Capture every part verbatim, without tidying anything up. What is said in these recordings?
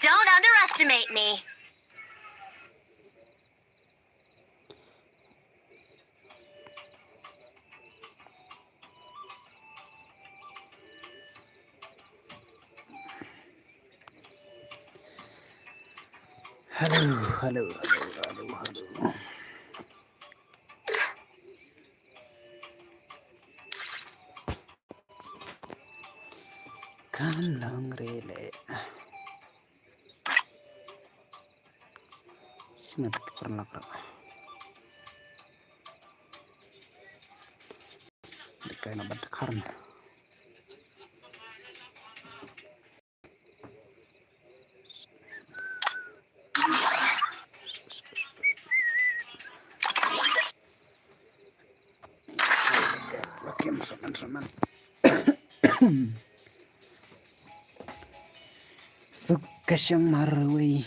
Don't underestimate me. Hello, hello, hello, hello, hello. Kam long rele. Sina tak pernah kau. Dekai na bat karna. Wakim saman saman. Suk kashang marwei.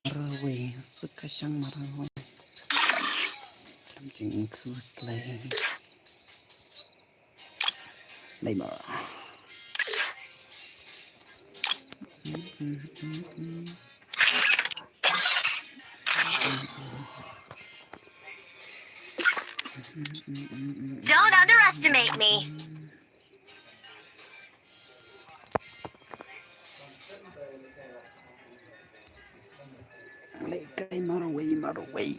Marwei, suk kashang marwei. Lam jing kuslei. Neymar. Don't underestimate me. Lekai marwei, marwei.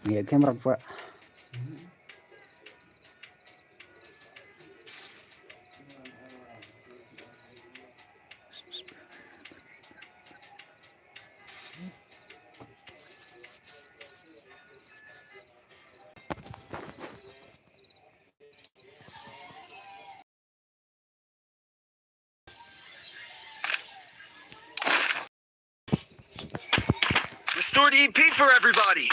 Ngi ïa camera pha. Restored E P for everybody.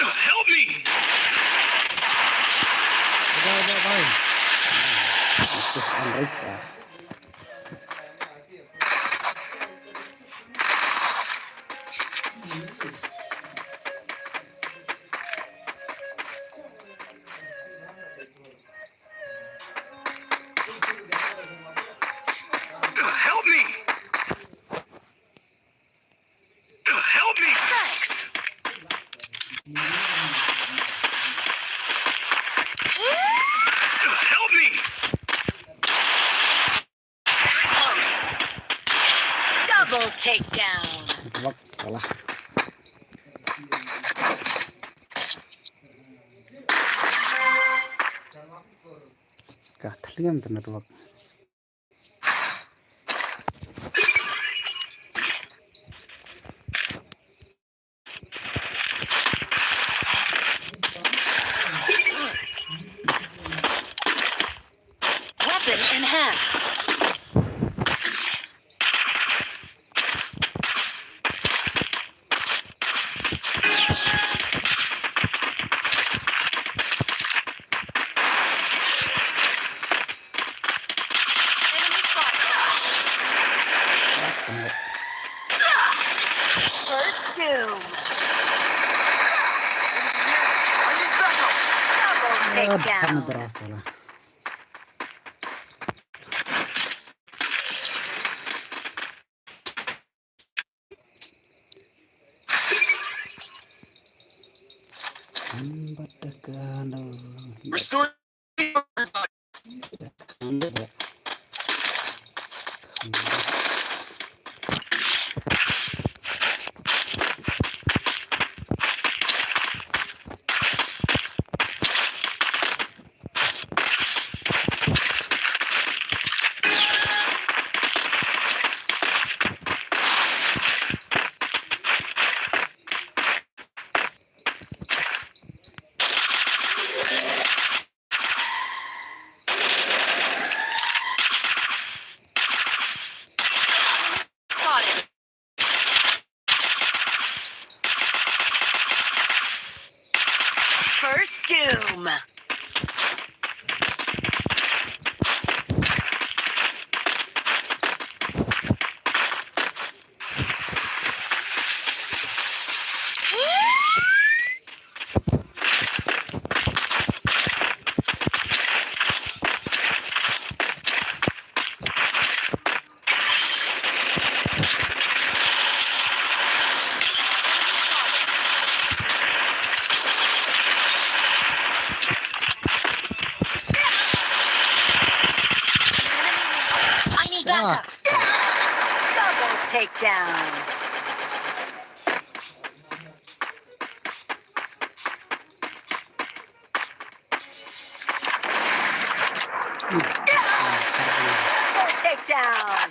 Help me! Bye, bye, bye. This is Enrique. Help me! Help me! Thanks. Help me! Very close. Double takedown. Wak, salah. Ka thliam te network. Weapon enhanced. Enemy spotted. First doom. Double takedown. Another salah. First Doom. I need backup. Double takedown. Double takedown.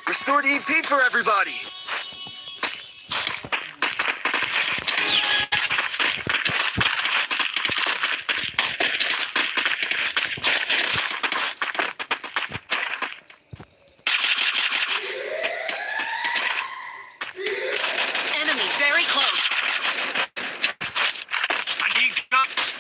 Restored E P for everybody. Enemy very close. I need guns.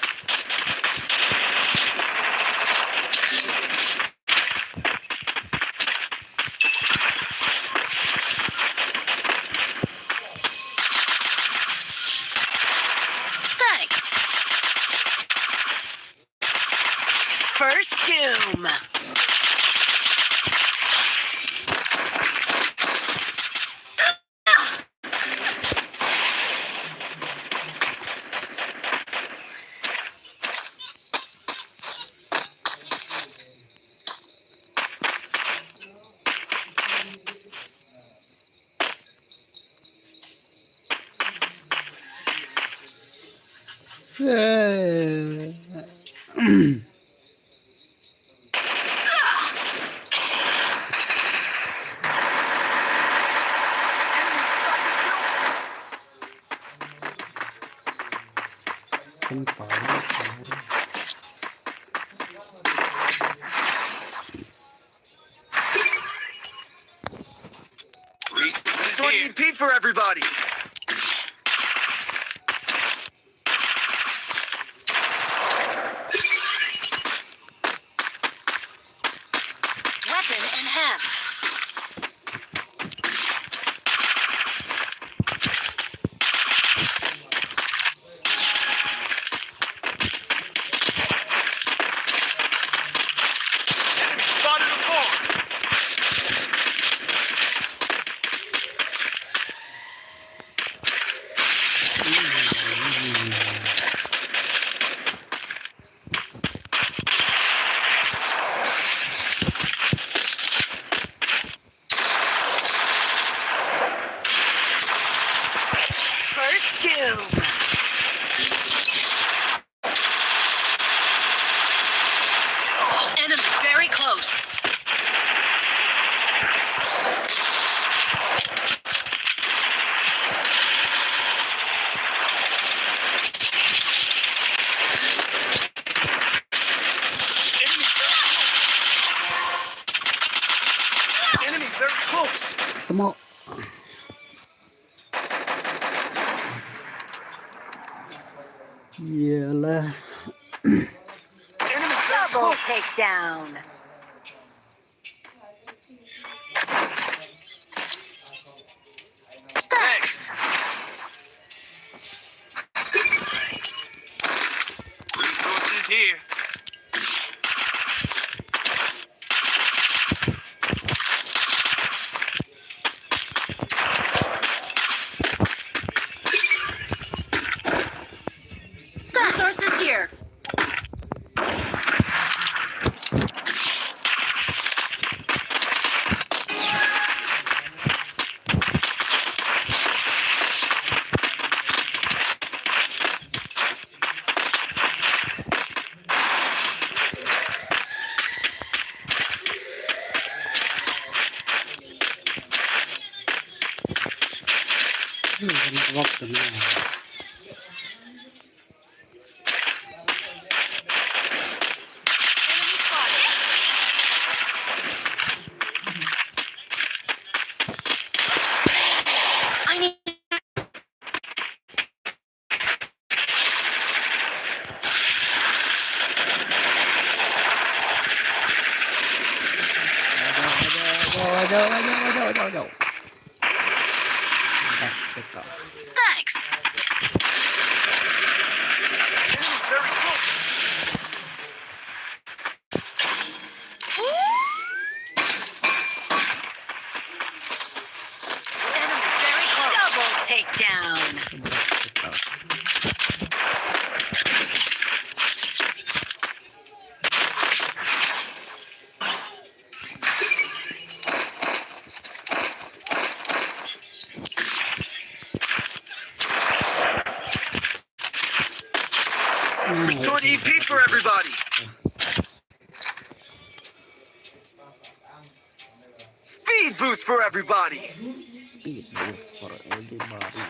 Thanks. First Doom. Restoring E P for everybody. Weapon enhanced. Enemy spotted a four. First Doom. Enemy very close. Enemy very close. Come on. Yalah. Double takedown. Thanks. This is here. Hmm, network to na. Thanks. Double takedown. Restored E P for everybody. Speed boost for everybody. Speed boost for everybody.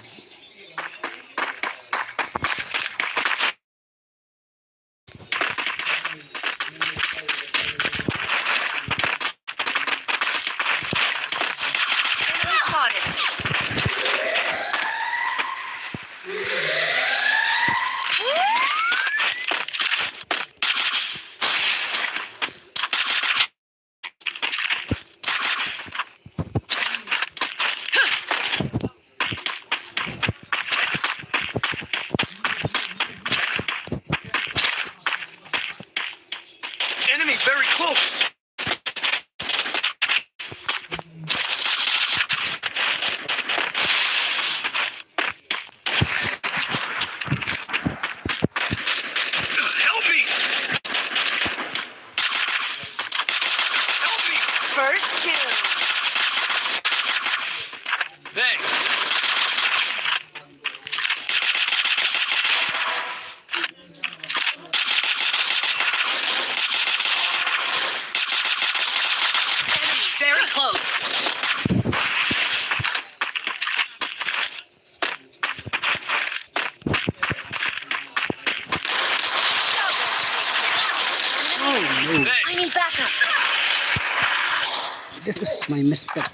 Enemy very close. Help me! Help me! First kill. Thanks. Very close. Oh no. I need backup. This is my mistake.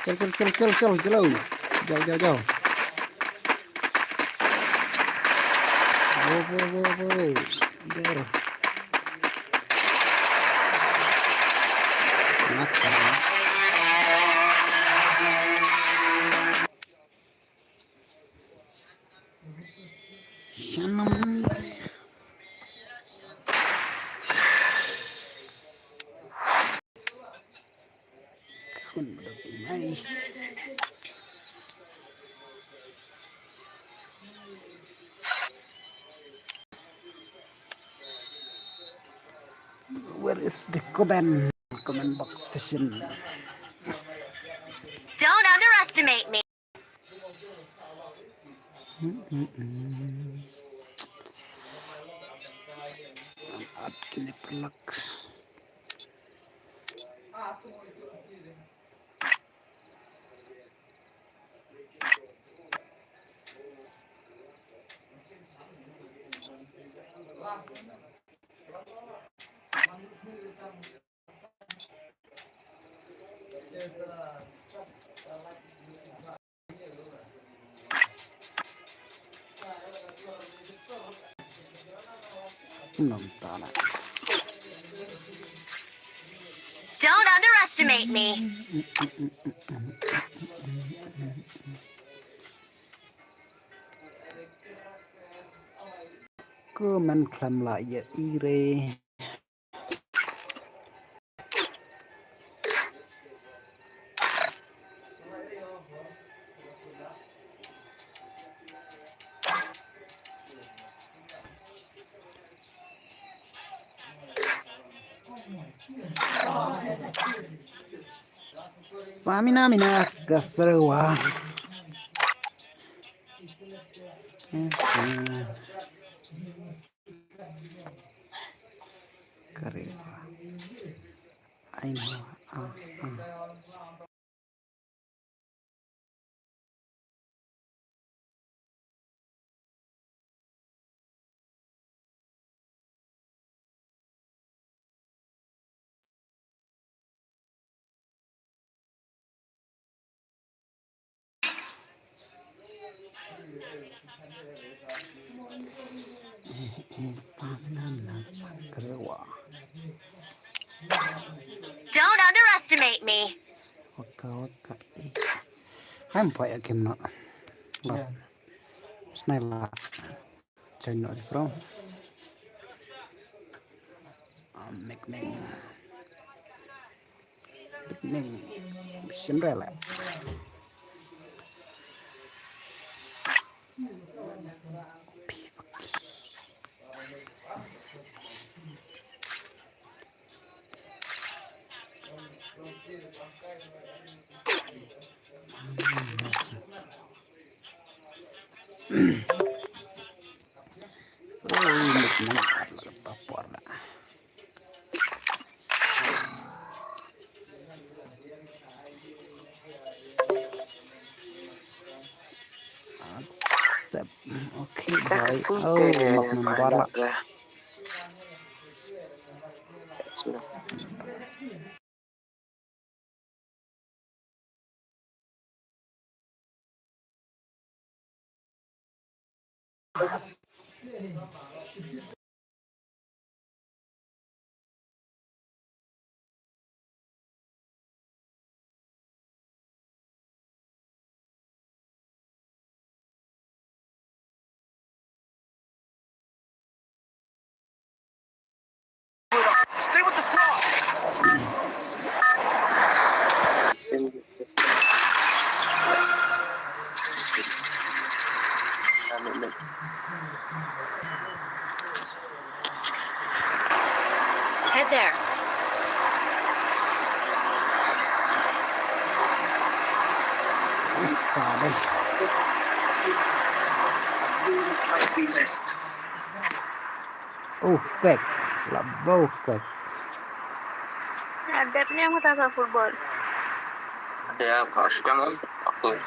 Kill, kill, kill, kill, kill, kill. Jauh, jauh, jauh. Go, go, go, go. There. Not bad. Shannon. Khun ba duk nice. Where is the comment? Comment box session. Don't underestimate me. At kine plak. Nonton. Don't underestimate me. Comment khlem lah ïa i re. Samina mina ka srewa. Karewa. Ai no. Ah, ah. Don't underestimate me. Waka waka. Hai mpoi akim no. Snai la. Chai no di pro. Mek meng. Mek meng. Cinderella. Accept. Okay, bye. Oh, mak number lah. Stay with the squad. Head there. Sorry. Oh, kwek. Labo kwek. Ada ni yang tak football. Ada yang kau sedang apa?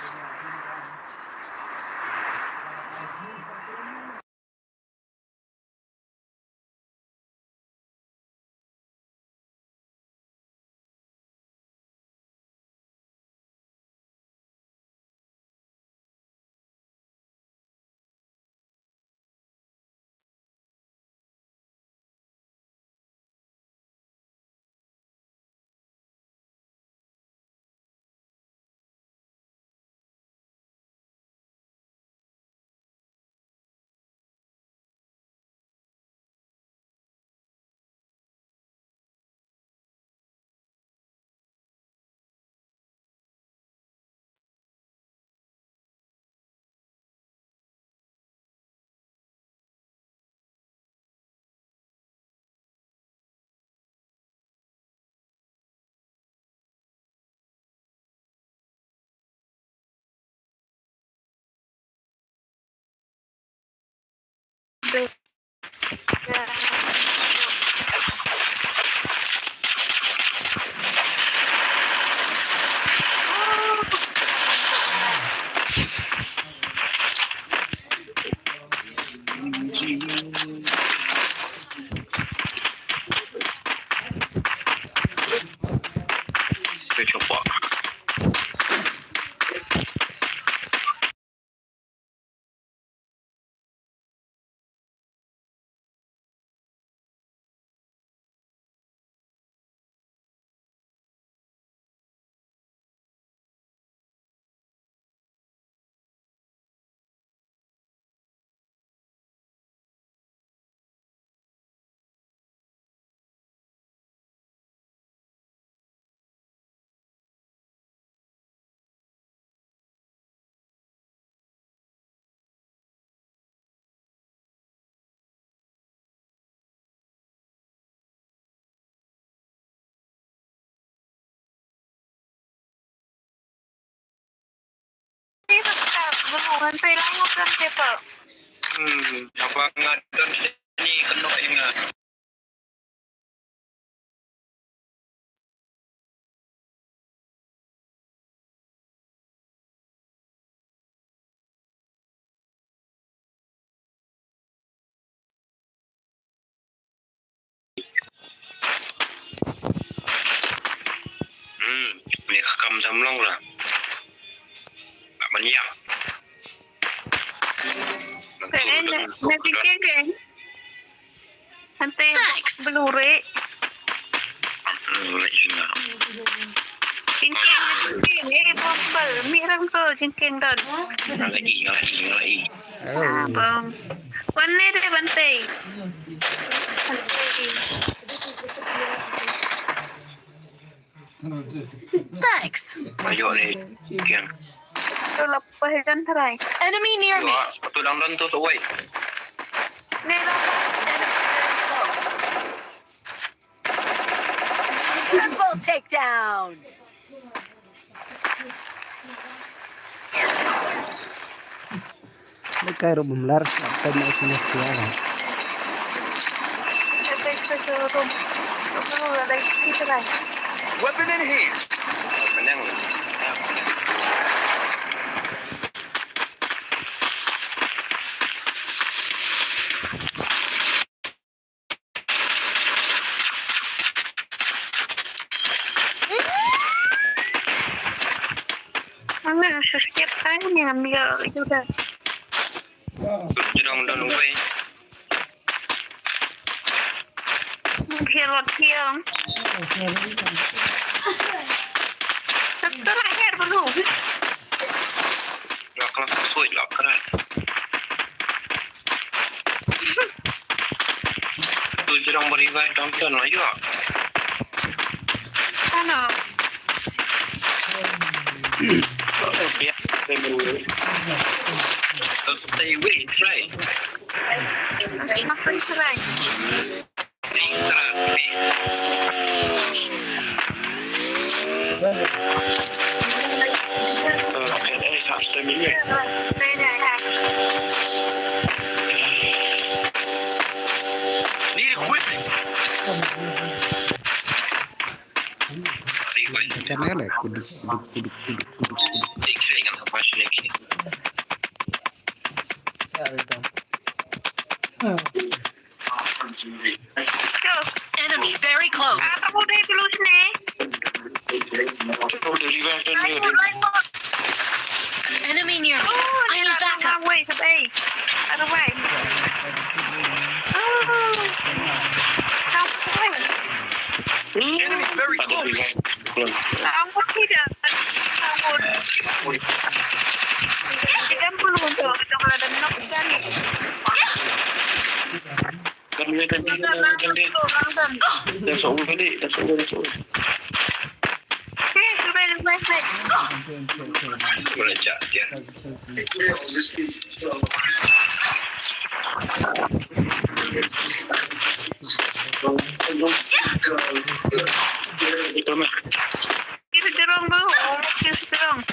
Belum, nanti lah ngop dalam paper. Hmm, apa nga don sini kena ingat. Hmm, ni ka kam sam long la. Nak banyak. Kayaknya, nanti kayaknya. Nanti beluri. Hmm, Jingkeng, jingkeng, eh, bom bal. Mi rang ko jingkeng don. Nga lagi, nga lagi, nga lagi. Ah, bom. Wan ne deh bantai. Thanks. Ayo ni, jingkeng. Tu lapah ikan terai. Enemy near me. Wah, tu dang don tu, woi. Ni dah. Triple takedown. Lekai ruh bemlar, apa nak kena sial. Weapon in hand. Menang. Ang sakit ay niya, amiga, ayuda. Jurong don uwi. Ang hirot hiya. Sakto lang, hair, bro. Lock, lock, switch, lock, lock. Tu jurong beribai tonton lah juga. Ano? Biar stay away, try. Apa yang serai? Need equipment. Kan ada kuduk, kuduk, kuduk, kuduk, kuduk, kuduk. Enemy very close. Apa udah dulu sini? Enemy near. Oh, I need backup. Wait, wait. Other way. Oh. Enemy very close. Sambut tidak. Sambut. Kita pun untuk kita ada nak cari. Kan dia, kan dia, kan dia. Dah sok balik, dah sok balik, sok balik. Eh, sudah, sudah, sudah. Boleh cak dia. Kita dorong dulu, kita dorong.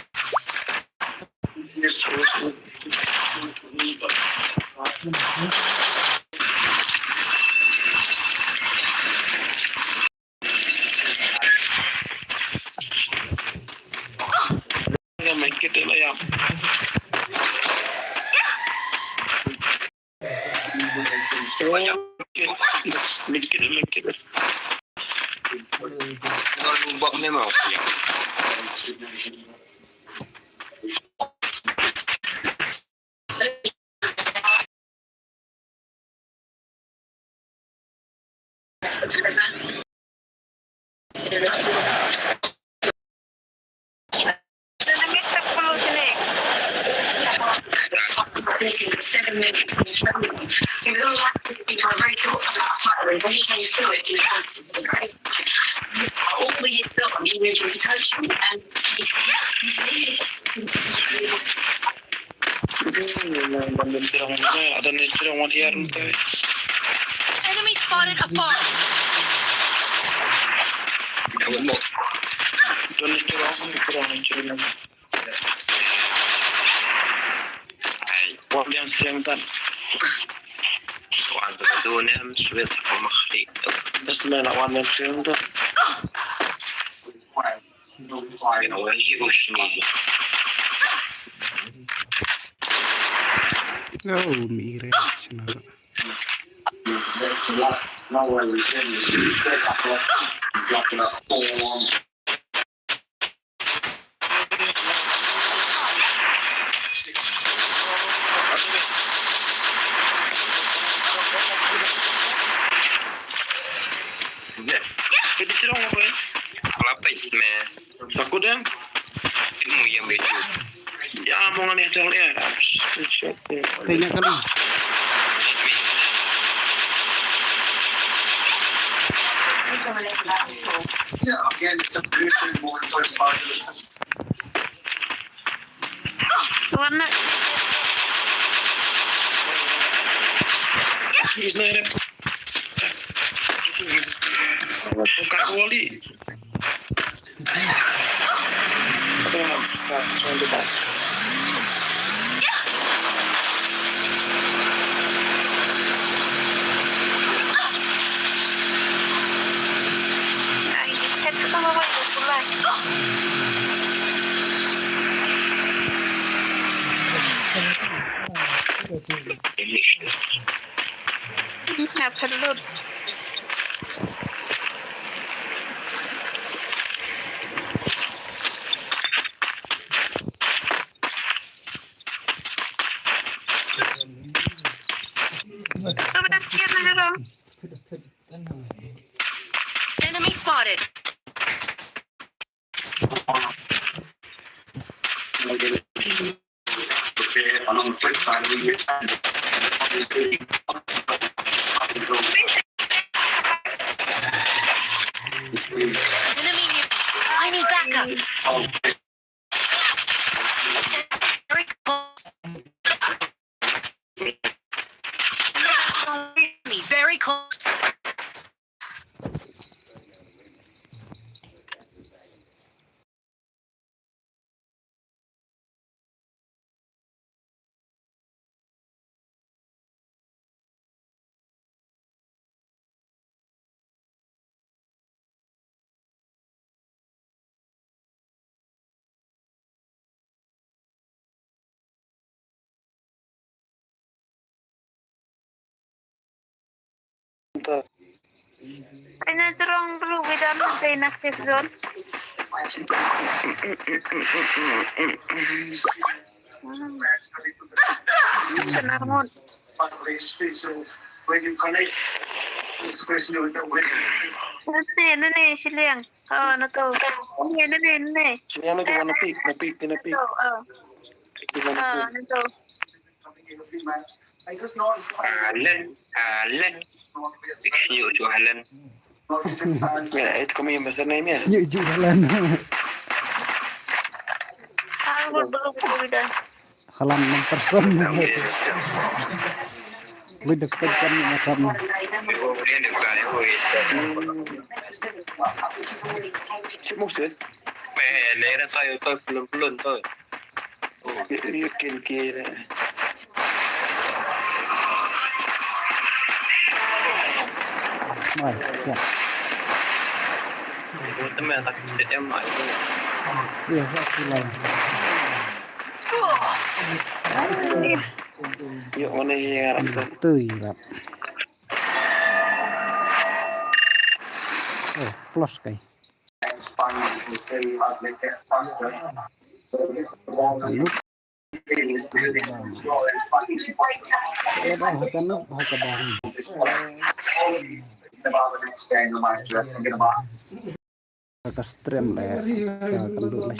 Enemy spotted above. Don't need to run, don't need to run, don't need to run. Wan yang siang tan. Wan tu tu nem sulit sama kali. Best man wan yang siang tan. Wan yang siang. Oh, mi ire. Takut ya? Mu yang betul. Ya, mau ngalih jauh ya. Tanya kali. Warna. Buka wali. Absolut. Enemy spotted. Enemy near. I need backup. Very close. Very close. Ina jrong blu gidan na kay na kizon. Nene, nene, shiliang. Oh, na to. Nene, nene, nene. Shiliang na to, na pik, na pik, na pik. Oh, oh. Na to. Alan, Alan. Big senior to Alan. Ya, itu kami yang pasal name ya. Senior je Alan. Ah, belum, belum, belum. Halan enam persen. Lebih dekat kan macam. Cik Muhsin. Meh, nera tayo, tayo, pelun, pelun, tayo. Yakin kira. Mai, ya. Temen tak M I. Iya, satu lain. Yuk, mana yang harap tu? Tu, iya. Oh, plus kai. Anu. Anu, ha ka anu, ha ka bang. Ka stream le, sa ka ndu le.